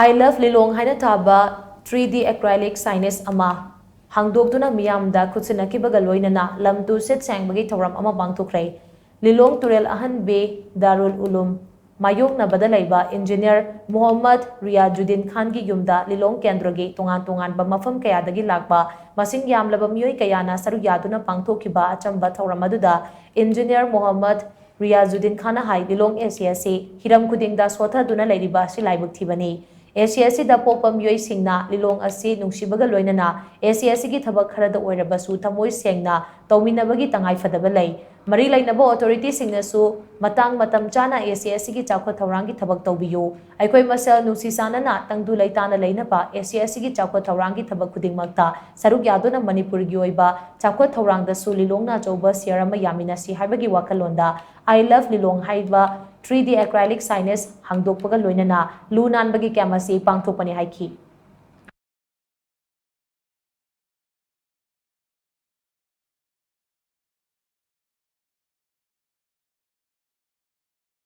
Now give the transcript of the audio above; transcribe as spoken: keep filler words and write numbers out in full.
I Love Lilong ꯍꯥꯏꯅ ꯊꯥꯕ three D acrylic signage ꯑꯃ ꯍꯥꯡꯗꯣꯛꯇꯨꯅ ꯃꯤꯌꯥꯝꯗ ꯈꯨꯠꯁꯤꯟꯅꯈꯤꯕꯒ ꯂꯣꯏꯅꯅ ꯂꯝ ꯇꯨ ꯁꯤꯠ ꯁꯦꯡꯕꯒꯤ ꯊꯧꯔꯝ ꯑꯃ ꯄꯥꯡꯊꯣꯛꯈ꯭ꯔꯦ꯫ ꯂꯤꯂꯣꯡ ꯇꯨꯔꯦꯜ ꯑꯍꯟꯕꯤ ꯗꯥꯔꯨꯜ ꯎꯂꯨꯝ ꯃꯥꯌꯣꯛꯅꯕꯗ ꯂꯩꯕ ꯏꯟꯖꯤꯅꯤꯌꯔ ꯃꯣꯍꯝꯃꯗ ꯔꯤꯌꯥꯖꯨꯗꯤꯟ ꯈꯥꯟꯒꯤ ꯌꯨꯝꯗ ꯂꯤꯂꯣꯡ ꯀꯦꯟꯗ꯭ꯔꯒꯤ ꯇꯣꯉꯥꯟ ꯇꯣꯉꯥꯟꯕ ꯃꯐꯝ ꯀꯌꯥꯗꯒꯤ ꯂꯥꯛꯄ ꯃꯁꯤꯡ ꯌꯥꯝꯂꯕ ꯃꯤꯑꯣꯏ ꯀꯌꯥꯅ ꯁꯔꯨꯛ ꯌꯥꯗꯨꯅ ꯄꯥꯡꯊꯣꯛꯈꯤꯕ ꯑꯆꯝꯕ ꯊꯧꯔꯝ ꯑꯗꯨꯗ ꯏꯟꯖꯤꯅꯤꯌꯔ ꯃꯣꯍꯝꯃꯗ ꯔꯤꯌꯥꯖꯨꯗꯤꯟ ꯈꯥꯟꯅ ꯍꯥꯏ, ꯂꯤꯂꯣꯡ ꯑꯦꯁꯤ ꯑꯁꯤ ꯍꯤꯔꯝ ꯈꯨꯗꯤꯡꯗ ꯁꯣꯊꯗꯨꯅ ꯂꯩꯔꯤꯕ ꯑꯁꯤ ꯂꯥꯏꯕꯛ ꯊꯤꯕꯅꯤ꯫ ꯑꯦꯁꯤ ꯑꯁꯤꯗ ꯄꯣꯛꯄ ꯃꯤꯑꯣꯏꯁꯤꯡꯅ ꯂꯤꯂꯣꯡ ꯑꯁꯤ ꯅꯨꯡꯁꯤꯕꯒ ꯂꯣꯏꯅꯅ ꯑꯦꯁꯤ ꯑꯁꯤꯒꯤ ꯊꯕꯛ ꯈꯔꯗ ꯑꯣꯏꯔꯕꯁꯨ ꯊꯃꯣꯏ ꯁꯦꯡꯅ ꯇꯧꯃꯤꯟꯅꯕꯒꯤ ꯇꯉꯥꯏꯐꯗꯕ ꯂꯩ꯫ ꯃꯔꯤ ꯂꯩꯅꯕ ꯑꯣꯊꯣꯔꯤꯇꯤꯁꯤꯡꯅꯁꯨ ꯃꯇꯥꯡ ꯃꯇꯝ ꯆꯥꯅ ꯑꯦꯁꯤ ꯑꯁꯤꯒꯤ ꯆꯥꯎꯈꯠ ꯊꯧꯔꯥꯡꯒꯤ ꯊꯕꯛ ꯇꯧꯕꯤꯌꯨ꯫ ꯑꯩꯈꯣꯏ ꯃꯁꯦꯜ ꯅꯨꯡꯁꯤ ꯆꯥꯟꯅꯅ ꯇꯪꯗꯨ ꯂꯩꯇꯥꯅ ꯂꯩꯅꯕ ꯑꯦꯁꯤ ꯑꯁꯤꯒꯤ ꯆꯥꯎꯈꯠ ꯊꯧꯔꯥꯡꯒꯤ ꯊꯕꯛ ꯈꯨꯗꯤꯡꯃꯛꯇ ꯁꯔꯨꯛ ꯌꯥꯗꯨꯅ ꯃꯅꯤꯄꯨꯔꯒꯤ ꯑꯣꯏꯕ ꯆꯥꯎꯈꯠ ꯊꯧꯔꯥꯡꯗꯁꯨ ꯂꯤꯂꯣꯡꯅ ꯑꯆꯧꯕ ꯁꯤꯌꯔ ꯑꯃ ꯌꯥꯃꯤꯟꯅꯁꯤ ꯍꯥꯏꯕꯒꯤ ꯋꯥꯈꯜꯂꯣꯟꯗ I Love Lilong ꯍꯥꯏꯕ three D acrylic signage ꯍꯥꯡꯗꯣꯛꯄꯒ ꯂꯣꯏꯅꯅ ꯂꯨ ꯅꯥꯟꯕꯒꯤ ꯀꯦꯝ ꯑꯁꯤ ꯄꯥꯡꯊꯣꯛꯄꯅꯤ ꯍꯥꯏꯈꯤ꯫